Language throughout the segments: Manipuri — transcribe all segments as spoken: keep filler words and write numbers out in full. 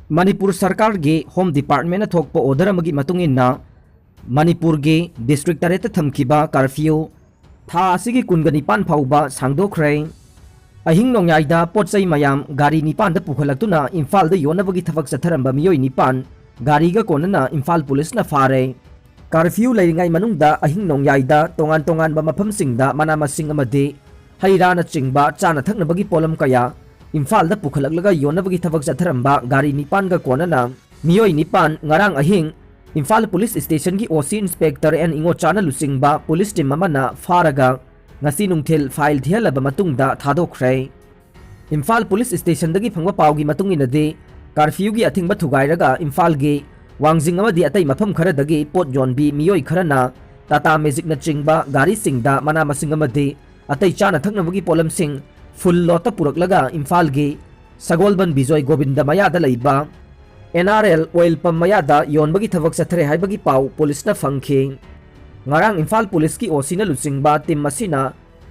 ꯃꯅꯤꯄꯨꯔ ꯁꯔꯀꯥꯔꯒꯤ ꯍꯣꯝ ꯗꯤꯄꯥꯔꯠꯃꯦꯟꯅ ꯊꯣꯛꯄ ꯑꯣꯔꯗꯔ ꯑꯃꯒꯤ ꯃꯇꯨꯡ ꯏꯟꯅ ꯃꯅꯤꯄꯨꯔꯒꯤ ꯗꯤꯁꯇ꯭ꯔꯤꯛ ꯇꯔꯦꯠꯇ ꯊꯝꯈꯤꯕ ꯀꯥꯔꯐ꯭ꯌꯨ ꯊꯥ ꯑꯁꯤꯒꯤ ꯀꯨꯟꯒ ꯅꯤꯄꯥꯟ ꯐꯥꯎꯕ ꯁꯥꯡꯗꯣꯛꯈ꯭ꯔꯦ꯫ ꯑꯍꯤꯡ ꯅꯣꯡꯌꯥꯏꯗ ꯄꯣꯠ ꯆꯩ ꯃꯌꯥꯝ ꯒꯥꯔꯤ ꯅꯤꯄꯥꯟꯗ ꯄꯨꯈꯠꯂꯛꯇꯨꯅ ꯏꯝꯐꯥꯜꯗ ꯌꯣꯟꯅꯕꯒꯤ ꯊꯕꯛ ꯆꯠꯊꯔꯝꯕ ꯃꯤꯑꯣꯏ ꯅꯤꯄꯥꯟ ꯒꯥꯔꯤꯒ ꯀꯣꯟꯅꯅ ꯏꯝꯐꯥꯜ ꯄꯨꯂꯤꯁꯅ ꯐꯥꯔꯦ꯫ ꯀꯥꯔꯐ꯭ꯌꯨ ꯂꯩꯔꯤꯉꯩ ꯃꯅꯨꯡꯗ ꯑꯍꯤꯡ ꯅꯣꯡꯌꯥꯏꯗ ꯇꯣꯉꯥꯟ ꯇꯣꯉꯥꯟꯕ ꯃꯐꯝꯁꯤꯡꯗ ꯃꯅꯥ ꯃꯁꯤꯡ ꯑꯃꯗꯤ ꯍꯩ ꯔꯥꯅꯆꯤꯡꯕ ꯆꯥꯅ ꯊꯛꯅꯕꯒꯤ ꯄꯣꯠꯂꯝ ꯀꯌꯥ ꯏꯝꯐꯥꯜꯗ ꯄꯨꯈꯠꯂꯛꯂꯒ ꯌꯣꯟꯅꯕꯒꯤ ꯊꯕꯛ ꯆꯠꯊꯔꯝꯕ ꯒꯥꯔꯤ ꯅꯤꯄꯥꯟꯒ ꯀꯣꯟꯅꯅ ꯃꯤꯑꯣꯏ ꯅꯤꯄꯥꯟ ꯉꯔꯥꯡ ꯑꯍꯤꯡ ꯏꯝꯐꯥꯜ ꯄꯨꯂꯤꯁ ꯁ꯭ꯇꯦꯁꯟꯒꯤ ꯑꯣ ꯁꯤ ꯏꯟꯁꯄꯦꯛꯇꯔ ꯑꯦꯟ ꯏꯉꯣꯆꯥꯅ ꯂꯨꯆꯤꯡꯕ ꯄꯨꯂꯤꯁ ꯇꯤꯝ ꯑꯃꯅ ꯐꯥꯔꯒ ꯉꯁꯤ ꯅꯨꯡꯊꯤꯜ ꯐꯥꯏꯜ ꯊꯤꯍꯜꯂꯕ ꯃꯇꯨꯡꯗ ꯊꯥꯗꯣꯛꯈ꯭ꯔꯦ꯫ ꯏꯝꯐꯥꯜ ꯄꯨꯂꯤꯁ ꯁ꯭ꯇꯦꯁꯟꯗꯒꯤ ꯐꯪꯕ ꯄꯥꯎꯒꯤ ꯃꯇꯨꯡ ꯏꯟꯅꯗꯤ, ꯀꯥꯔꯐ꯭ꯌꯨꯒꯤ ꯑꯊꯤꯡꯕ ꯊꯨꯒꯥꯏꯔꯒ ꯏꯝꯐꯥꯜꯒꯤ ꯋꯥꯡꯖꯤꯡ ꯑꯃꯗꯤ ꯑꯇꯩ ꯃꯐꯝ ꯈꯔꯗꯒꯤ ꯄꯣꯠ ꯌꯣꯟꯕꯤ ꯃꯤꯑꯣꯏ ꯈꯔꯅ ꯇꯥꯇꯥ ꯃꯦꯖꯤꯛꯅꯆꯤꯡꯕ ꯒꯥꯔꯤꯁꯤꯡꯗ ꯃꯅꯥ ꯃꯁꯤꯡ ꯑꯃꯗꯤ ꯑꯇꯩ ꯆꯥꯅ ꯊꯛꯅꯕꯒꯤ ꯄꯣꯠꯂꯝꯁꯤꯡ ꯐꯨꯜ ꯂꯣꯠꯇ ꯄꯨꯔꯛꯂꯒ ꯏꯝꯐꯥꯜꯒꯤ ꯁꯒꯣꯜꯕꯟ ꯕꯤꯖꯣꯏ ꯒꯣꯕꯤꯟꯗ ꯃꯌꯥꯗ ꯂꯩꯕ N R L oil pump ꯃꯌꯥꯗ ꯌꯣꯟꯕꯒꯤ ꯊꯕꯛ ꯆꯠꯊꯔꯦ ꯍꯥꯏꯕꯒꯤ ꯄꯥꯎ ꯄꯨꯂꯤꯁꯅ ꯐꯪꯈꯤ꯫ ꯉꯔꯥꯡ ꯏꯝꯐꯥꯜ ꯄꯨꯂꯤꯁꯀꯤ ꯑꯣ ꯁꯤꯅ ꯂꯨꯆꯤꯡꯕ ꯇꯤꯝ ꯑꯁꯤꯅ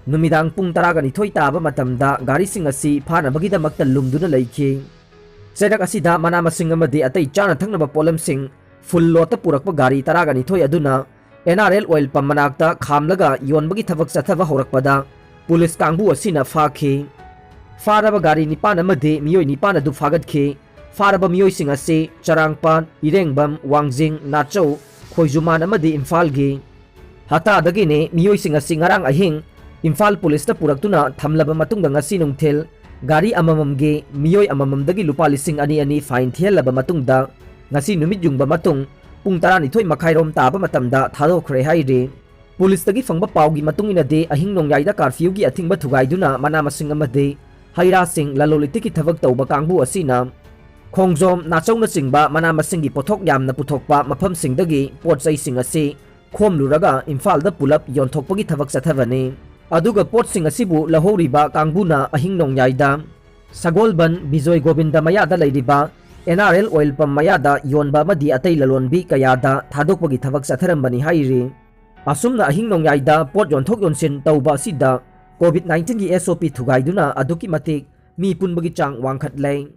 ꯅꯨꯃꯤꯗꯥꯡ ꯄꯨꯡ ꯇꯔꯥꯒ ꯅꯤꯊꯣꯏ ꯇꯥꯕ ꯃꯇꯝꯗ ꯒꯥꯔꯤꯁꯤꯡ ꯑꯁꯤ ꯐꯥꯅꯕꯒꯤꯗꯃꯛꯇ ꯂꯨꯝꯗꯨꯅ ꯂꯩꯈꯤ꯫ ꯆꯩꯔꯛ ꯑꯁꯤꯗ ꯃꯅꯥ ꯃꯁꯤꯡ ꯑꯃꯗꯤ ꯑꯇꯩ ꯆꯥꯅ ꯊꯛꯅꯕ ꯄꯣꯠꯂꯝꯁꯤꯡ ꯐꯨꯜ ꯂꯣꯠꯇ ꯄꯨꯔꯛꯄ ꯒꯥꯔꯤ ꯇꯔꯥꯒ ꯅꯤꯊꯣꯏ ꯑꯗꯨꯅ N R L oil pump ꯃꯅꯥꯛꯇ ꯈꯥꯝꯂꯒ ꯌꯣꯟꯕꯒꯤ ꯊꯕꯛ ꯆꯠꯊꯕ ꯍꯧꯔꯛꯄꯗ ꯄꯨꯂꯤꯁ ꯀꯥꯡꯕꯨ ꯑꯁꯤꯅ ꯐꯥꯈꯤ꯫ ꯐꯥꯔꯕ ꯒꯥꯔꯤ ꯅꯤꯄꯥꯟ ꯑꯃꯗꯤ ꯃꯤꯑꯣꯏ ꯅꯤꯄꯥꯟ ꯑꯗꯨ ꯐꯥꯒꯠꯈꯤ꯫ ꯐꯥꯔꯕ ꯃꯤꯑꯣꯏꯁꯤꯡ ꯑꯁꯤ ꯆꯔꯥꯡꯄꯥꯠ, ꯏꯔꯦꯡꯕꯝ, ꯋꯥꯡꯖꯤꯡ, ꯅꯥꯆꯧ, ꯈꯣꯏꯖꯨꯃꯥꯟ ꯑꯃꯗꯤ ꯏꯝꯐꯥꯜꯒꯤ꯫ ꯍꯇꯥꯗꯒꯤꯅꯤ ꯃꯤꯑꯣꯏꯁꯤꯡ ꯑꯁꯤ ꯉꯔꯥꯡ ꯑꯍꯤꯡ ꯏꯝꯐꯥꯜ ꯄꯨꯂꯤꯁꯇ ꯄꯨꯔꯛꯇꯨꯅ ꯊꯝꯂꯕ ꯃꯇꯨꯡꯗ ꯉꯁꯤ ꯅꯨꯡꯊꯤꯜ ꯒꯥꯔꯤ ꯑꯃꯃꯝꯒꯤ ꯃꯤꯑꯣꯏ ꯑꯃꯃꯝꯗꯒꯤ ꯂꯨꯄꯥ ꯂꯤꯁꯤꯡ ꯑꯅꯤ ꯑꯅꯤ ꯐꯥꯏꯟ ꯊꯤꯍꯜꯂꯕ ꯃꯇꯨꯡꯗ ꯉꯁꯤ ꯅꯨꯃꯤꯠ ꯌꯨꯡꯕ ꯃꯇꯨꯡ ꯄꯨꯡ ꯇꯔꯥꯅꯤꯊꯣꯏ ꯃꯈꯥꯏꯔꯣꯝ ꯇꯥꯕ ꯃꯇꯝꯗ ꯊꯥꯗꯣꯛꯈ꯭ꯔꯦ ꯍꯥꯏꯔꯤ꯫ ꯄꯨꯂꯤꯁꯇꯒꯤ ꯐꯪꯕ ꯄꯥꯎꯒꯤ ꯃꯇꯨꯡ ꯏꯟꯅꯗꯤ, ꯑꯍꯤꯡ ꯅꯣꯡꯌꯥꯏꯗ ꯀꯥꯔꯐ꯭ꯌꯨꯒꯤ ꯑꯊꯤꯡꯕ ꯊꯨꯒꯥꯏꯗꯨꯅ ꯃꯅꯥ ꯃꯁꯤꯡ ꯑꯃꯗꯤ ꯍꯩ ꯔꯥꯁꯤꯡ ꯂꯂꯣꯟ ꯏꯇꯤꯛꯀꯤ ꯊꯕꯛ ꯇꯧꯕ ꯀꯥꯡꯕꯨ ꯑꯁꯤꯅ ꯈꯣꯡꯖꯣꯝ, ꯅꯥꯆꯧꯅꯆꯤꯡꯕ ꯃꯅꯥ ꯃꯁꯤꯡꯒꯤ ꯄꯣꯠꯊꯣꯛ ꯌꯥꯝꯅ ꯄꯨꯊꯣꯛꯄ ꯃꯐꯝꯁꯤꯡꯗꯒꯤ ꯄꯣꯠ ꯆꯩꯁꯤꯡ ꯑꯁꯤ ꯈꯣꯝꯂꯨꯔꯒ ꯏꯝꯐꯥꯜꯗ ꯄꯨꯂꯞ ꯌꯣꯟꯊꯣꯛꯄꯒꯤ ꯊꯕꯛ ꯆꯠꯊꯕꯅꯤ꯫ ꯑꯗꯨꯒ ꯄꯣꯠꯁꯤꯡ ꯑꯁꯤꯕꯨ ꯂꯧꯍꯧꯔꯤꯕ ꯀꯥꯡꯕꯨꯅ ꯑꯍꯤꯡ ꯅꯣꯡꯌꯥꯏꯗ ꯁꯒꯣꯜꯕꯟ ꯕꯤꯖꯣꯏ ꯒꯣꯕꯤꯟꯗ ꯃꯌꯥꯗ ꯂꯩꯔꯤꯕ N R L oil pump ꯃꯌꯥꯗ ꯌꯣꯟꯕ ꯑꯃꯗꯤ ꯑꯇꯩ ꯂꯂꯣꯟꯕꯤ ꯀꯌꯥꯗ ꯊꯥꯗꯣꯛꯄꯒꯤ ꯊꯕꯛ ꯆꯠꯊꯔꯝꯕꯅꯤ ꯍꯥꯏꯔꯤ꯫ ꯑꯁꯨꯝꯅ ꯑꯍꯤꯡ ꯅꯣꯡꯌꯥꯏꯗ ꯄꯣꯠ ꯌꯣꯟꯊꯣꯛ ꯌꯣꯟꯁꯤꯟ ꯇꯧꯕ ꯑꯁꯤꯗ ꯀꯣꯚꯤꯗ ꯅꯥꯏꯟꯇꯤꯟꯒꯤ ꯑꯦꯁ ꯑꯣ ꯄꯤ ꯊꯨꯒꯥꯏꯗꯨꯅ ꯑꯗꯨꯛꯀꯤ ꯃꯇꯤꯛ ꯃꯤ ꯄꯨꯟꯕꯒꯤ ꯆꯥꯡ ꯋꯥꯡꯈꯠꯂꯦ꯫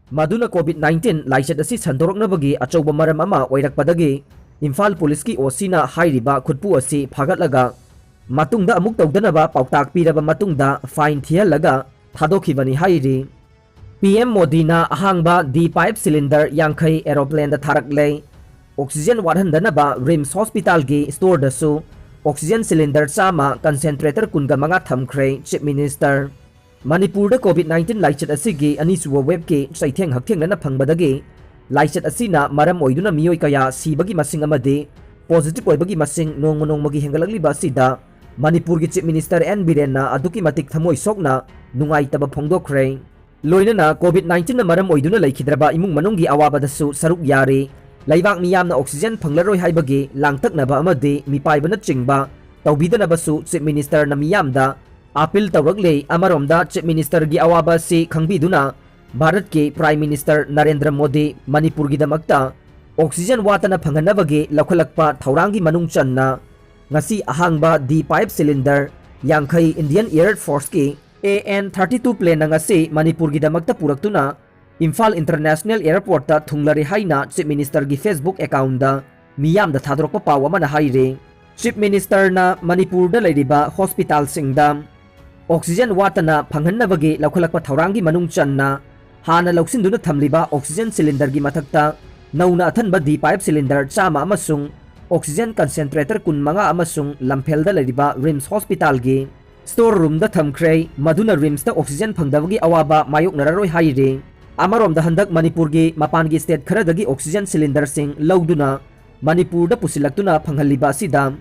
ꯃꯗꯨꯅ COVID nineteen ꯂꯥꯏꯆꯠ ꯑꯁꯤ ꯁꯟꯗꯣꯔꯛꯅꯕꯒꯤ ꯑꯆꯧꯕ ꯃꯔꯝ ꯑꯃ ꯑꯣꯏꯔꯛꯄꯗꯒꯤ ꯏꯝꯐꯥꯜ ꯄꯨꯂꯤꯁꯀꯤ OC ꯅ ꯍꯥꯏꯔꯤꯕ ꯈꯨꯠꯄꯨ ꯑꯁꯤ ꯐꯥꯒꯠꯂꯒ ꯃꯇꯨꯡꯗ ꯑꯃꯨꯛ ꯇꯧꯗꯅꯕ ꯄꯥꯎꯇꯥꯛ ꯄꯤꯔꯕ ꯃꯇꯨꯡꯗ fine ꯊꯤꯍꯜꯂꯒ ꯊꯥꯗꯣꯛꯈꯤꯕꯅꯤ ꯍꯥꯏꯔꯤ꯫ PM ꯃꯣꯗꯤꯅ ꯑꯍꯥꯡꯕ D pipe cylinder ꯌꯥꯡꯈꯩ aeroplane ꯗ ꯊꯥꯔꯛꯂꯦ꯫ Oxygen ꯋꯥꯠꯍꯟꯗꯅꯕ RIMS hospital ꯒꯤ store ꯗꯁꯨ oxygen cylinder ꯆꯥꯝꯃ, concentrator ꯀꯨꯟꯒ ꯃꯉꯥ ꯊꯝꯈ꯭ꯔꯦ Chief Minister꯫ ꯃꯅꯤꯄꯨꯔꯗ COVID nineteen ꯂꯥꯏꯆꯠ ꯑꯁꯤꯒꯤ ꯑꯅꯤꯁꯨꯕ wave ꯀꯤ ꯆꯩꯊꯦꯡ ꯍꯛꯊꯦꯡꯅꯅ ꯐꯪꯕꯗꯒꯤ ꯂꯥꯏꯆꯠ ꯑꯁꯤꯅ ꯃꯔꯝ ꯑꯣꯏꯗꯨꯅ ꯃꯤꯑꯣꯏ ꯀꯌꯥ ꯁꯤꯕꯒꯤ ꯃꯁꯤꯡ ꯑꯃꯗꯤ positive ꯑꯣꯏꯕꯒꯤ ꯃꯁꯤꯡ ꯅꯣꯡꯃ ꯅꯣꯡꯃꯒꯤ ꯍꯦꯟꯒꯠꯂꯛꯂꯤꯕ ꯑꯁꯤꯗ ꯃꯅꯤꯄꯨꯔꯒꯤ Chief Minister N ꯕꯤꯔꯦꯟꯅ ꯑꯗꯨꯛꯀꯤ ꯃꯇꯤꯛ ꯊꯃꯣꯏ ꯁꯣꯛꯅ ꯅꯨꯡꯉꯥꯏꯇꯕ ꯐꯣꯡꯗꯣꯛꯈ꯭ꯔꯦ꯫ ꯂꯣꯏꯅꯅ COVID nineteen ꯅ ꯃꯔꯝ ꯑꯣꯏꯗꯨꯅ ꯂꯩꯈꯤꯗ꯭ꯔꯕ ꯏꯃꯨꯡ ꯃꯅꯨꯡꯒꯤ ꯑꯋꯥꯕꯗꯁꯨ ꯁꯔꯨꯛ ꯌꯥꯔꯤ꯫ ꯂꯩꯕꯥꯛ ꯃꯤꯌꯥꯝꯅ oxygen ꯐꯪꯂꯔꯣꯏ ꯍꯥꯏꯕꯒꯤ ꯂꯥꯡꯇꯛꯅꯕ ꯑꯃꯗꯤ ꯃꯤꯄꯥꯏꯕꯅꯆꯤꯡꯕ ꯇꯧꯕꯤꯗꯅꯕꯁꯨ Chief Minister ꯅ ꯃꯤꯌꯥꯝꯗ appeal ꯇꯧꯔꯛꯂꯤ꯫ ꯑꯃꯔꯣꯝꯗ Chief Minister ꯒꯤ ꯑꯋꯥꯕ ꯑꯁꯤ ꯈꯪꯕꯤꯗꯨꯅ ꯚꯥꯔꯠꯀꯤ Prime Minister Narendra Modi ꯃꯅꯤꯄꯨꯔꯒꯤꯗꯃꯛꯇ oxygen ꯋꯥꯠꯇꯅ ꯐꯪꯍꯟꯅꯕꯒꯤ ꯂꯧꯈꯠꯂꯛꯄ ꯊꯧꯔꯥꯡꯒꯤ ꯃꯅꯨꯡ ꯆꯟꯅ ꯉꯁꯤ ꯑꯍꯥꯡꯕ D pipe cylinder ꯌꯥꯡꯈꯩ Indian Air Force ꯀꯤ AN thirty two plane ꯅ ꯉꯁꯤ ꯃꯅꯤꯄꯨꯔꯒꯤꯗꯃꯛꯇ ꯄꯨꯔꯛꯇꯨꯅ ꯏꯝꯐꯥꯜ International Airport ꯇ ꯊꯨꯡꯂꯔꯦ ꯍꯥꯏꯅ Chief Minister ꯒꯤ Facebook account ꯗ ꯃꯤꯌꯥꯝꯗ ꯊꯥꯗꯣꯔꯛꯄ ꯄꯥꯎ ꯑꯃꯅ ꯍꯥꯏꯔꯤ꯫ Chief Minister ꯅ ꯃꯅꯤꯄꯨꯔꯗ ꯂꯩꯔꯤꯕ hospital ꯁꯤꯡꯗ oxygen ꯋꯥꯠꯇꯅ ꯐꯪꯍꯟꯅꯕꯒꯤ ꯂꯧꯈꯠꯂꯛꯄ ꯊꯧꯔꯥꯡꯒꯤ ꯃꯅꯨꯡ ꯆꯟꯅ ꯍꯥꯟꯅ ꯂꯧꯁꯤꯟꯗꯨꯅ ꯊꯝꯂꯤꯕ oxygen cylinder ꯒꯤ ꯃꯊꯛꯇ ꯅꯧꯅ ꯑꯊꯟꯕ D pipe cylinder ꯆꯥꯝꯃ ꯑꯃꯁꯨꯡ oxygen concentrator ꯀꯨꯟꯃꯉꯥ ꯑꯃꯁꯨꯡ ꯂꯝꯐꯦꯜꯗ ꯂꯩꯔꯤꯕ RIMS hospital ꯒꯤ store room ꯗ ꯊꯝꯈ꯭ꯔꯦ, ꯃꯗꯨꯅ RIMS ꯇ oxygen ꯐꯪꯗꯕꯒꯤ ꯑꯋꯥꯕ ꯃꯥꯌꯣꯛꯅꯔꯔꯣꯏ ꯍꯥꯏꯔꯤ꯫ ꯑꯃꯔꯣꯝꯗ ꯍꯟꯗꯛ ꯃꯅꯤꯄꯨꯔꯒꯤ ꯃꯄꯥꯟꯒꯤ state ꯈꯔꯗꯒꯤ oxygen cylinder ꯁꯤꯡ ꯂꯧꯗꯨꯅ ꯃꯅꯤꯄꯨꯔꯗ ꯄꯨꯁꯤꯜꯂꯛꯇꯨꯅ ꯐꯪꯍꯜꯂꯤꯕ ꯑꯁꯤꯗ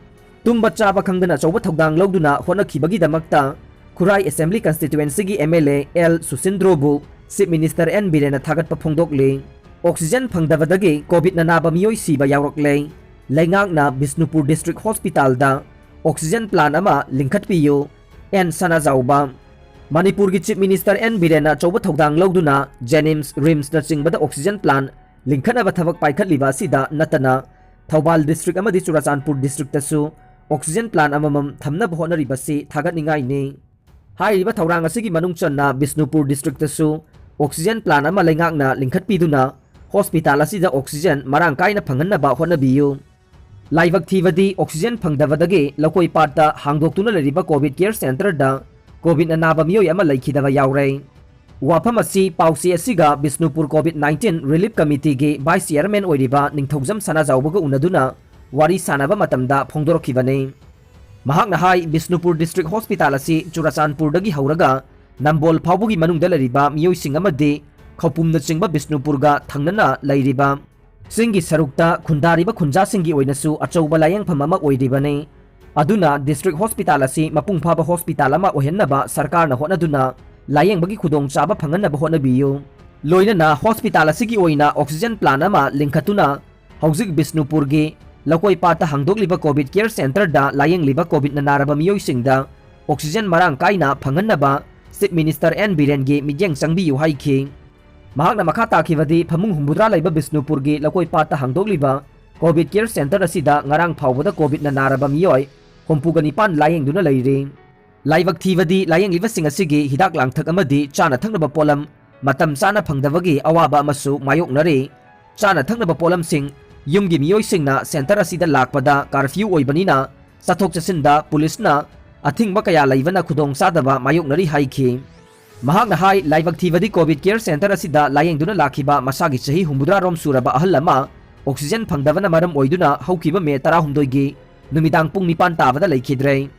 ꯇꯨꯝꯕ ꯆꯥꯕ ꯈꯪꯗꯅ ꯑꯆꯧꯕ ꯊꯧꯗꯥꯡ ꯂꯧꯗꯨꯅ ꯍꯣꯠꯅꯈꯤꯕꯒꯤꯗꯃꯛꯇ ꯈꯨꯔꯥꯏ Assembly Constituency ꯒꯤ MLA L ꯁꯨꯁꯤꯟꯗ꯭ꯔꯣꯕꯨ Chief Minister N ꯕꯤꯔꯦꯟꯅ ꯊꯥꯒꯠꯄ ꯐꯣꯡꯗꯣꯛꯂꯤ꯫ Oxygen ꯐꯪꯗꯕꯗꯒꯤ COVID ꯅ ꯅꯥꯕ ꯃꯤꯑꯣꯏ ꯁꯤꯕ ꯌꯥꯎꯔꯛꯂꯦ꯫ ꯂꯩꯉꯥꯛꯅ ꯕꯤꯁꯅꯨꯄꯨꯔ district hospital ꯗ oxygen plant ꯑꯃ ꯂꯤꯡꯈꯠꯄꯤꯌꯨ, N ꯁꯅꯥꯖꯥꯎꯕ꯫ ꯃꯅꯤꯄꯨꯔꯒꯤ Chief Minister N ꯕꯤꯔꯦꯟꯅ ꯑꯆꯧꯕ ꯊꯧꯗꯥꯡ ꯂꯧꯗꯨꯅ JNIMS, RIMS ꯅꯆꯤꯡꯕꯗ oxygen plant ꯂꯤꯡꯈꯠꯅꯕ ꯊꯕꯛ ꯄꯥꯏꯈꯠꯂꯤꯕ ꯑꯁꯤꯗ ꯅꯠꯇꯅ ꯊꯧꯕꯥꯜ district ꯑꯃꯗꯤ ꯆꯨꯔꯥꯆꯥꯟꯄꯨꯔ district ꯇꯁꯨ oxygen plant ꯑꯃꯃꯝ ꯊꯝꯅꯕ ꯍꯣꯠꯅꯔꯤꯕꯁꯤ ꯊꯥꯒꯠꯅꯤꯡꯉꯥꯏꯅꯤ꯫ ꯍꯥꯏꯔꯤꯕ ꯊꯧꯔꯥꯡ ꯑꯁꯤꯒꯤ ꯃꯅꯨꯡ ꯆꯟꯅ ꯕꯤꯁꯅꯨꯄꯨꯔ district ꯇꯁꯨ ꯑꯣꯛꯁꯤꯖꯦꯟ ꯄ꯭ꯂꯥꯟ ꯑꯃ ꯂꯩꯉꯥꯛꯅ ꯂꯤꯡꯈꯠꯄꯤꯗꯨꯅ ꯍꯣꯁꯄꯤꯇꯥꯜ ꯑꯁꯤꯗ ꯑꯣꯛꯁꯤꯖꯦꯟ ꯃꯔꯥꯡ ꯀꯥꯏꯅ ꯐꯪꯍꯟꯅꯕ ꯍꯣꯠꯅꯕꯤꯌꯨ꯫ ꯂꯥꯏꯕꯛ ꯊꯤꯕꯗꯤ ꯑꯣꯛꯁꯤꯖꯦꯟ ꯐꯪꯗꯕꯗꯒꯤ ꯂꯧꯀꯣꯏ ꯄꯥꯠꯇ ꯍꯥꯡꯗꯣꯛꯇꯨꯅ ꯂꯩꯔꯤꯕ ꯀꯣꯚꯤꯗ ꯀꯦꯌꯔ ꯁꯦꯟꯇꯔꯗ ꯀꯣꯚꯤꯗꯅ ꯅꯥꯕ ꯃꯤꯑꯣꯏ ꯑꯃ ꯂꯩꯈꯤꯗꯕ ꯌꯥꯎꯔꯦ꯫ ꯋꯥꯐꯝ ꯑꯁꯤ ꯄꯥꯎꯆꯦ ꯑꯁꯤꯒ ꯕꯤꯁꯅꯨꯄꯨꯔ ꯀꯣꯚꯤꯗ ꯅꯥꯏꯟꯇꯤꯟ ꯔꯤꯂꯤꯐ ꯀꯃꯤꯇꯤꯒꯤ ꯚꯥꯏꯁ ꯆꯤꯌꯔꯃꯦꯟ ꯑꯣꯏꯔꯤꯕ ꯅꯤꯡꯊꯧꯖꯝ ꯁꯅꯥꯖꯥꯎꯕꯒ ꯎꯅꯗꯨꯅ ꯋꯥꯔꯤ ꯁꯥꯟꯅꯕ ꯃꯇꯝꯗ ꯐꯣꯡꯗꯣꯔꯛꯈꯤꯕꯅꯤ꯫ ꯃꯍꯥꯛꯅ ꯍꯥꯏ, ꯕꯤꯁꯅꯨꯄꯨꯔ ꯗꯤꯁꯇ꯭ꯔꯤꯛ ꯍꯣꯁꯄꯤꯇꯥꯜ ꯑꯁꯤ ꯆꯨꯔꯆꯥꯟꯄꯨꯔꯗꯒꯤ ꯍꯧꯔꯒ ꯅꯝꯕꯣꯜ ꯐꯥꯎꯕꯒꯤ ꯃꯅꯨꯡꯗ ꯂꯩꯔꯤꯕ ꯃꯤꯑꯣꯏꯁꯤꯡ ꯑꯃꯗꯤ ꯈꯧꯄꯨꯝꯅꯆꯤꯡꯕ ꯕꯤꯁꯅꯨꯄꯨꯔꯒ ꯊꯪꯅꯅ ꯂꯩꯔꯤꯕ ꯆꯤꯡꯒꯤ ꯁꯔꯨꯛꯇ ꯈꯨꯟꯗꯥꯔꯤꯕ ꯈꯨꯟꯖꯥꯁꯤꯡꯒꯤ ꯑꯣꯏꯅꯁꯨ ꯑꯆꯧꯕ ꯂꯥꯌꯦꯡꯐꯝ ꯑꯃ ꯑꯣꯏꯔꯤꯕꯅꯤ꯫ ꯑꯗꯨꯅ ꯗꯤꯁꯇ꯭ꯔꯤꯛ ꯍꯣꯁꯄꯤꯇꯥꯜ ꯑꯁꯤ ꯃꯄꯨꯡ ꯐꯥꯕ ꯍꯣꯁꯄꯤꯇꯥꯜ ꯑꯃ ꯑꯣꯏꯍꯟꯅꯕ ꯁꯔꯀꯥꯔꯅ ꯍꯣꯠꯅꯗꯨꯅ ꯂꯥꯌꯦꯡꯕꯒꯤ ꯈꯨꯗꯣꯡꯆꯥꯕ ꯐꯪꯍꯟꯅꯕ ꯍꯣꯠꯅꯕꯤꯌꯨ꯫ ꯂꯣꯏꯅꯅ ꯍꯣꯁꯄꯤꯇꯥꯜ ꯑꯁꯤꯒꯤ ꯑꯣꯏꯅ ꯑꯣꯛꯁꯤꯖꯦꯟ ꯄ꯭ꯂꯥꯟ ꯑꯃ ꯂꯤꯡꯈꯠꯇꯨꯅ ꯍꯧꯖꯤꯛ ꯕꯤꯁꯅꯨꯄꯨꯔꯒꯤ ꯂꯧꯀꯣꯏ ꯄꯥꯠꯇ ꯍꯥꯡꯗꯣꯛꯂꯤꯕ ꯀꯣꯚꯤꯗ ꯀꯦꯌꯔ ꯁꯦꯟꯇꯔꯗ ꯂꯥꯌꯦꯡꯂꯤꯕ ꯀꯣꯚꯤꯗꯅ ꯅꯥꯔꯕ ꯃꯤꯑꯣꯏꯁꯤꯡꯗ ꯑꯣꯛꯁꯤꯖꯦꯟ ꯃꯔꯥꯡ ꯀꯥꯏꯅ ꯐꯪꯍꯟꯅꯕ ꯆꯤꯐ ꯃꯤꯅꯤꯁꯇꯔ ꯑꯦꯟ ꯕꯤꯔꯦꯟꯒꯤ ꯃꯤꯠꯌꯦꯡ ꯆꯪꯕꯤꯌꯨ ꯍꯥꯏꯈꯤ꯫ ꯃꯍꯥꯛꯅ ꯃꯈꯥ ꯇꯥꯈꯤꯕꯗꯤ, ꯐꯃꯨꯡ ꯍꯨꯝꯐꯨꯇꯔꯥ ꯂꯩꯕ ꯕꯤꯁꯅꯨꯄꯨꯔꯒꯤ ꯂꯧꯀꯣꯏ ꯄꯥꯠꯇ ꯍꯥꯡꯗꯣꯛꯂꯤꯕ ꯀꯣꯚꯤꯗ ꯀꯦꯌꯔ ꯁꯦꯟꯇꯔ ꯑꯁꯤꯗ ꯉꯔꯥꯡ ꯐꯥꯎꯕꯗ ꯀꯣꯚꯤꯗꯅ ꯅꯥꯔꯕ ꯃꯤꯑꯣꯏ ꯍꯨꯝꯐꯨꯒ ꯅꯤꯄꯥꯟ ꯂꯥꯌꯦꯡꯗꯨꯅ ꯂꯩꯔꯤ꯫ ꯂꯥꯏꯕꯛ ꯊꯤꯕꯗꯤ, ꯂꯥꯌꯦꯡꯂꯤꯕꯁꯤꯡ ꯑꯁꯤꯒꯤ ꯍꯤꯗꯥꯛ ꯂꯥꯡꯊꯛ ꯑꯃꯗꯤ ꯆꯥꯅ ꯊꯛꯅꯕ ꯄꯣꯠꯂꯝ ꯃꯇꯝ ꯆꯥꯅ ꯐꯪꯗꯕꯒꯤ ꯑꯋꯥꯕ ꯑꯃꯁꯨ ꯃꯥꯌꯣꯛꯅꯔꯤ꯫ ꯆꯥꯅ ꯊꯛꯅꯕ ꯄꯣꯠꯂꯝꯁꯤꯡ ꯌꯨꯝꯒꯤ ꯃꯤꯑꯣꯏꯁꯤꯡꯅ ꯁꯦꯟꯇꯔ ꯑꯁꯤꯗ ꯂꯥꯛꯄꯗ ꯀꯥꯔꯐ꯭ꯌꯨ ꯑꯣꯏꯕꯅꯤꯅ ꯆꯠꯊꯣꯛ ꯆꯠꯁꯤꯟꯗ ꯄꯨꯂꯤꯁꯅ ꯑꯊꯤꯡꯕ ꯀꯌꯥ ꯂꯩꯕꯅ ꯈꯨꯗꯣꯡꯆꯥꯗꯕ ꯃꯥꯌꯣꯛꯅꯔꯤ ꯍꯥꯏꯈꯤ꯫ ꯃꯍꯥꯛꯅ ꯍꯥꯏ, ꯂꯥꯏꯕꯛ ꯊꯤꯕꯗꯤ ꯀꯣꯚꯤꯗ ꯀꯦꯌꯔ ꯁꯦꯟꯇꯔ ꯑꯁꯤꯗ ꯂꯥꯌꯦꯡꯗꯨꯅ ꯂꯥꯛꯈꯤꯕ ꯃꯁꯥꯒꯤ ꯆꯍꯤ ꯍꯨꯝꯐꯨꯇꯔꯥ ꯔꯣꯝ ꯁꯨꯔꯕ ꯑꯍꯜ ꯑꯃ ꯑꯣꯛꯁꯤꯖꯦꯟ ꯐꯪꯗꯕꯅ ꯃꯔꯝ ꯑꯣꯏꯗꯨꯅ ꯍꯧꯈꯤꯕ ꯃꯦ ꯇꯔꯥꯍꯨꯝꯗꯣꯏꯒꯤ ꯅꯨꯃꯤꯗꯥꯡ ꯄꯨꯡ ꯅꯤꯄꯥꯟ ꯇꯥꯕꯗ ꯂꯩꯈꯤꯗ꯭ꯔꯦ꯫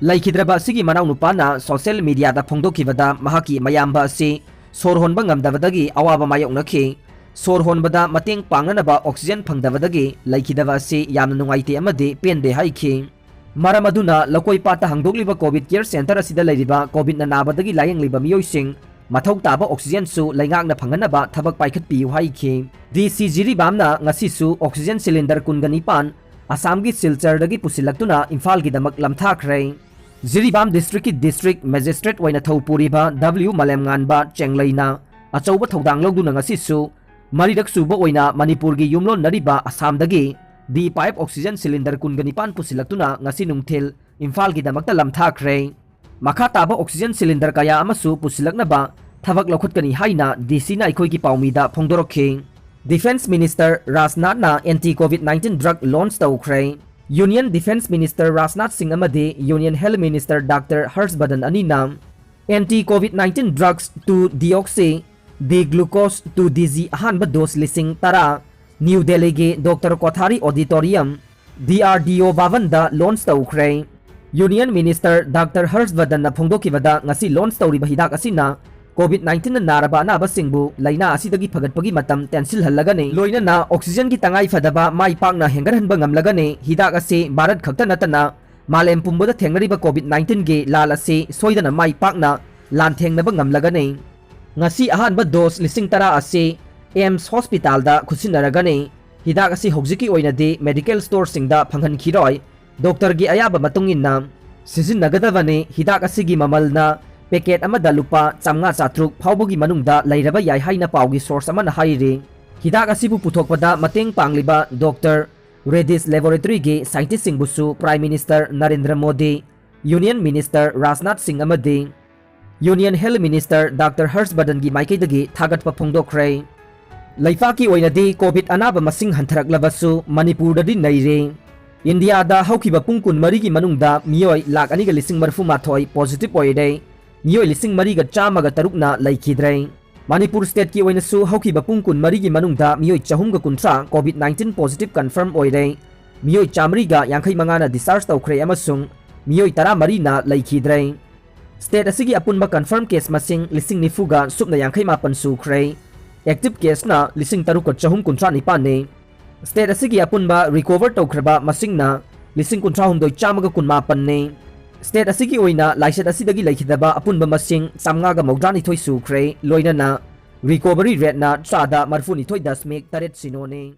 ꯂꯩꯈꯤꯗ꯭ꯔꯕ ꯑꯁꯤꯒꯤ ꯃꯅꯥꯎꯅꯨꯄꯥꯅ ꯁꯣꯁꯤꯌꯦꯜ ꯃꯤꯗꯤꯌꯥꯗ ꯐꯣꯡꯗꯣꯛꯈꯤꯕꯗ, ꯃꯍꯥꯛꯀꯤ ꯃꯌꯥꯝꯕ ꯑꯁꯤ ꯁꯣꯔ ꯍꯣꯟꯕ ꯉꯝꯗꯕꯗꯒꯤ ꯑꯋꯥꯕ ꯃꯥꯌꯣꯛꯅꯈꯤ꯫ ꯁꯣꯔ ꯍꯣꯟꯕꯗ ꯃꯇꯦꯡ ꯄꯥꯡꯅꯅꯕ ꯑꯣꯛꯁꯤꯖꯦꯟ ꯐꯪꯗꯕꯗꯒꯤ ꯂꯩꯈꯤꯗꯕ ꯑꯁꯤ ꯌꯥꯝꯅ ꯅꯨꯡꯉꯥꯏꯇꯦ ꯑꯃꯗꯤ ꯄꯦꯟꯗꯦ ꯍꯥꯏꯈꯤ꯫ ꯃꯔꯝ ꯑꯗꯨꯅ ꯂꯧꯀꯣꯏ ꯄꯥꯠꯇ ꯍꯥꯡꯗꯣꯛꯂꯤꯕ ꯀꯣꯚꯤꯗ ꯀꯦꯌꯔ ꯁꯦꯟꯇꯔ ꯑꯁꯤꯗ ꯂꯩꯔꯤꯕ ꯀꯣꯚꯤꯗꯅ ꯅꯥꯕꯗꯒꯤ ꯂꯥꯌꯦꯡꯂꯤꯕ ꯃꯤꯑꯣꯏꯁꯤꯡ ꯃꯊꯧ ꯇꯥꯕ ꯑꯣꯛꯁꯤꯖꯦꯟꯁꯨ ꯂꯩꯉꯥꯛꯅ ꯐꯪꯍꯟꯅꯕ ꯊꯕꯛ ꯄꯥꯏꯈꯠꯄꯤꯌꯨ ꯍꯥꯏꯈꯤ꯫ ꯗꯤ ꯁꯤ ꯖꯤꯔꯤꯕꯥꯝꯅ ꯉꯁꯤꯁꯨ ꯑꯣꯛꯁꯤꯖꯦꯟ ꯁꯤꯂꯤꯟꯗꯔ ꯀꯨꯟꯒ ꯅꯤꯄꯥꯟ ꯑꯁꯥꯝꯒꯤ ꯁꯤꯜꯆꯔꯗꯒꯤ ꯄꯨꯁꯤꯜꯂꯛꯇꯨꯅ ꯏꯝꯐꯥꯜꯒꯤꯗꯃꯛ ꯂꯝꯊꯥꯈ꯭ꯔꯦ꯫ ꯖꯤꯔꯤꯕꯥꯝ ꯗꯤꯁꯇ꯭ꯔꯤꯛꯀꯤ ꯗꯤꯁꯇ꯭ꯔꯤꯛ ꯃꯦꯖꯤꯁꯇ꯭ꯔꯦꯠ ꯑꯣꯏꯅ ꯊꯧ ꯄꯨꯔꯤꯕ ꯗꯕ꯭ꯂꯤꯎ ꯃꯥꯂꯦꯝꯉꯥꯟꯕ ꯆꯦꯡꯂꯩꯅ ꯑꯆꯧꯕ ꯊꯧꯗꯥꯡ ꯂꯧꯗꯨꯅ ꯉꯁꯤꯁꯨ ꯃꯔꯤꯔꯛ ꯁꯨꯕ ꯑꯣꯏꯅ ꯃꯅꯤꯄꯨꯔꯒꯤ ꯌꯨꯝꯂꯣꯟꯅꯔꯤꯕ ꯑꯁꯥꯝꯗꯒꯤ ꯗꯤ ꯄꯥꯏꯞ ꯑꯣꯛꯁꯤꯖꯦꯟ ꯁꯤꯂꯤꯟꯗꯔ ꯀꯨꯟꯒ ꯅꯤꯄꯥꯟ ꯄꯨꯁꯤꯜꯂꯛꯇꯨꯅ ꯉꯁꯤ ꯅꯨꯡꯊꯤꯜ ꯏꯝꯐꯥꯜꯒꯤꯗꯃꯛꯇ ꯂꯝꯊꯥꯈ꯭ꯔꯦ꯫ ꯃꯈꯥ ꯇꯥꯕ ꯑꯣꯛꯁꯤꯖꯦꯟ ꯁꯤꯂꯤꯟꯗꯔ ꯀꯌꯥ ꯑꯃꯁꯨ ꯄꯨꯁꯤꯜꯂꯛꯅꯕ ꯊꯕꯛ ꯂꯧꯈꯠꯀꯅꯤ ꯍꯥꯏꯅ ꯗꯤ ꯁꯤꯅ ꯑꯩꯈꯣꯏꯒꯤ ꯄꯥꯎꯃꯤꯗ ꯐꯣꯡꯗꯣꯔꯛꯈꯤ꯫ Defence Minister ꯔꯥꯖꯅꯥꯊꯅ anti Covid nineteen drug launch ꯇꯧꯈ꯭ꯔꯦ꯫ Union Defence Minister Rajnath Singh ꯑꯃꯗꯤ Union Health Minister Doctor ꯍꯔꯁ ꯕꯔꯙꯟ ꯑꯅꯤꯅ anti Covid nineteen drugs two deoxy D glucose two D G ꯑꯍꯥꯟꯕ dose ꯂꯤꯁꯤꯡ ꯇꯔꯥ ꯅ꯭ꯌꯨ ꯗꯦꯜꯂꯤꯒꯤ doctor Kothari Auditorium, D R D O Bhavanꯗ launch ꯇꯧꯈ꯭ꯔꯦ꯫ Union Minister Doctor ꯍꯔꯁ ꯕꯔꯙꯟꯅ ꯐꯣꯡꯗꯣꯛꯈꯤꯕꯗ, ꯉꯁꯤ launch ꯇꯧꯔꯤꯕ ꯍꯤꯗꯥꯛ ꯑꯁꯤꯅ Covid nineteenꯅ ꯅꯥꯔꯕ ꯑꯅꯥꯕꯁꯤꯡꯕꯨ ꯂꯥꯏꯅꯥ ꯑꯁꯤꯗꯒꯤ ꯐꯒꯠꯄꯒꯤ ꯃꯇꯝ ꯇꯦꯟꯁꯤꯜꯍꯜꯂꯒꯅꯤ, ꯂꯣꯏꯅꯅ oxygenꯒꯤ ꯇꯉꯥꯏ ꯐꯗꯕ ꯃꯥꯏ ꯄꯥꯛꯅ ꯍꯦꯟꯒꯠꯍꯟꯕ ꯉꯝꯂꯒꯅꯤ꯫ ꯍꯤꯗꯥꯛ ꯑꯁꯤ ꯚꯥꯔꯠ ꯈꯛꯇ ꯅꯠꯇꯅ ꯃꯥꯂꯦꯝ ꯄꯨꯝꯕꯗ ꯊꯦꯡꯅꯔꯤꯕ Covid nineteenꯒꯤ ꯂꯥꯜ ꯑꯁꯤ ꯁꯣꯏꯗꯅ ꯃꯥꯏ ꯄꯥꯛꯅ ꯂꯥꯟꯊꯦꯡꯅꯕ ꯉꯝꯂꯒꯅꯤ꯫ ꯉꯁꯤ ꯑꯍꯥꯟꯕ dose ꯂꯤꯁꯤꯡ ꯇꯔꯥ ꯑꯁꯤ AIIMS Hospitalꯗ ꯈꯨꯠꯁꯤꯟꯅꯔꯒꯅꯤ꯫ ꯍꯤꯗꯥꯛ ꯑꯁꯤ ꯍꯧꯖꯤꯛꯀꯤ ꯑꯣꯏꯅꯗꯤ medical storeꯁꯤꯡꯗ ꯐꯪꯍꯟꯈꯤꯔꯣꯏ꯫ ꯗꯣꯛꯇꯔꯒꯤ ꯑꯌꯥꯕ ꯃꯇꯨꯡ ꯏꯟꯅ ꯁꯤꯖꯤꯟꯅꯒꯗꯕꯅꯤ꯫ ꯍꯤꯗꯥꯛ ꯑꯁꯤꯒꯤ ꯃꯃꯜꯅ packet ꯑꯃꯗ ꯂꯨꯄꯥ ꯆꯥꯝꯃꯉꯥ ꯆꯥꯇ꯭ꯔꯨꯛ ꯐꯥꯎꯕꯒꯤ ꯃꯅꯨꯡꯗ ꯂꯩꯔꯕ ꯌꯥꯏ ꯍꯥꯏꯅ ꯄꯥꯎꯒꯤ source ꯑꯃꯅ ꯍꯥꯏꯔꯤ꯫ ꯍꯤꯗꯥꯛ ꯑꯁꯤꯕꯨ ꯄꯨꯊꯣꯛꯄꯗ ꯃꯇꯦꯡ ꯄꯥꯡꯂꯤꯕ ꯗꯣꯛꯇꯔ Reddy's Laboratoryꯒꯤ scientistꯁꯤꯡꯕꯨꯁꯨ Prime Minister Narendra Modi, Union Minister Rajnath Singh ꯑꯃꯗꯤ Union Health Minister doctor Harsh ꯕꯔꯙꯟꯒꯤ ꯃꯥꯏꯀꯩꯗꯒꯤ ꯊꯥꯒꯠꯄ ꯐꯣꯡꯗꯣꯛꯈ꯭ꯔꯦ꯫ ꯂꯩꯄꯥꯛꯀꯤ ꯑꯣꯏꯅꯗꯤ Covid ꯑꯅꯥꯕ ꯃꯁꯤꯡ ꯍꯟꯊꯔꯛꯂꯕꯁꯨ ꯃꯅꯤꯄꯨꯔꯗꯗꯤ ꯅꯩꯔꯦ꯫ ꯏꯟꯗꯤꯌꯥꯗ ꯍꯧꯈꯤꯕ ꯄꯨꯡ ꯀꯨꯟꯃꯔꯤꯒꯤ ꯃꯅꯨꯡꯗ ꯃꯤꯑꯣꯏ ꯂꯥꯈ ꯑꯅꯤꯒ ꯂꯤꯁꯤꯡ ꯃꯔꯤꯐꯨ ꯃꯥꯊꯣꯏ positive ꯑꯣꯏꯔꯦ꯫ ꯃꯤꯑꯣꯏ ꯂꯤꯁꯤꯡ ꯃꯔꯤꯒ ꯆꯥꯝꯃꯒ ꯇꯔꯨꯛꯅ ꯂꯩꯈꯤꯗ꯭ꯔꯦ꯫ ꯃꯅꯤꯄꯨꯔ stateꯀꯤ ꯑꯣꯏꯅꯁꯨ ꯍꯧꯈꯤꯕ ꯄꯨꯡ ꯀꯨꯟꯃꯔꯤꯒꯤ ꯃꯅꯨꯡꯗ ꯃꯤꯑꯣꯏ ꯆꯍꯨꯝꯒ ꯀꯨꯟꯊ꯭ꯔꯥ Covid nineteen positive confirm ꯑꯣꯏꯔꯦ꯫ ꯃꯤꯑꯣꯏ ꯆꯥꯃꯔꯤꯒ ꯌꯥꯡꯈꯩ ꯃꯉꯥꯅ discharge ꯇꯧꯈ꯭ꯔꯦ ꯑꯃꯁꯨꯡ ꯃꯤꯑꯣꯏ ꯇꯔꯥꯃꯔꯤꯅ ꯂꯩꯈꯤꯗ꯭ꯔꯦ꯫ State ꯑꯁꯤꯒꯤ ꯑꯄꯨꯟꯕ confirm case ꯃꯁꯤꯡ ꯂꯤꯁꯤꯡ ꯅꯤꯐꯨꯒ ꯁꯨꯞꯅ ꯌꯥꯡꯈꯩ ꯃꯥꯄꯟ ꯁꯨꯈ꯭ꯔꯦ꯫ Active caseꯅ ꯂꯤꯁꯤꯡ ꯇꯔꯨꯛꯀ ꯆꯍꯨꯝ ꯀꯨꯟꯊ꯭ꯔꯥ ꯅꯤꯄꯥꯟꯅꯤ꯫ State ꯑꯁꯤꯒꯤ ꯑꯄꯨꯟꯕ recover ꯇꯧꯈ꯭ꯔꯕ ꯃꯁꯤꯡꯅ ꯂꯤꯁꯤꯡ ꯀꯨꯟꯊ꯭ꯔꯥ ꯍꯨꯝꯗꯣꯏ ꯆꯥꯝꯃꯒ ꯀꯨꯟ ꯃꯥꯄꯟꯅꯤ꯫ State ꯑꯁꯤꯒꯤ ꯑꯣꯏꯅ ꯂꯥꯏꯆꯠ ꯑꯁꯤꯗꯒꯤ ꯂꯩꯈꯤꯗꯕ ꯑꯄꯨꯟꯕ ꯃꯁꯤꯡ ꯆꯥꯝꯃꯉꯥꯒ ꯃꯧꯗ꯭ꯔꯥ ꯅꯤꯊꯣꯏ ꯁꯨꯈ꯭ꯔꯦ, ꯂꯣꯏꯅꯅ recovery rateꯅ ꯆꯥꯗ ꯃꯔꯤꯐꯨ ꯅꯤꯊꯣꯏ ꯗꯁꯃꯤꯛ ꯇꯔꯦꯠ ꯁꯤꯅꯣꯅꯤ꯫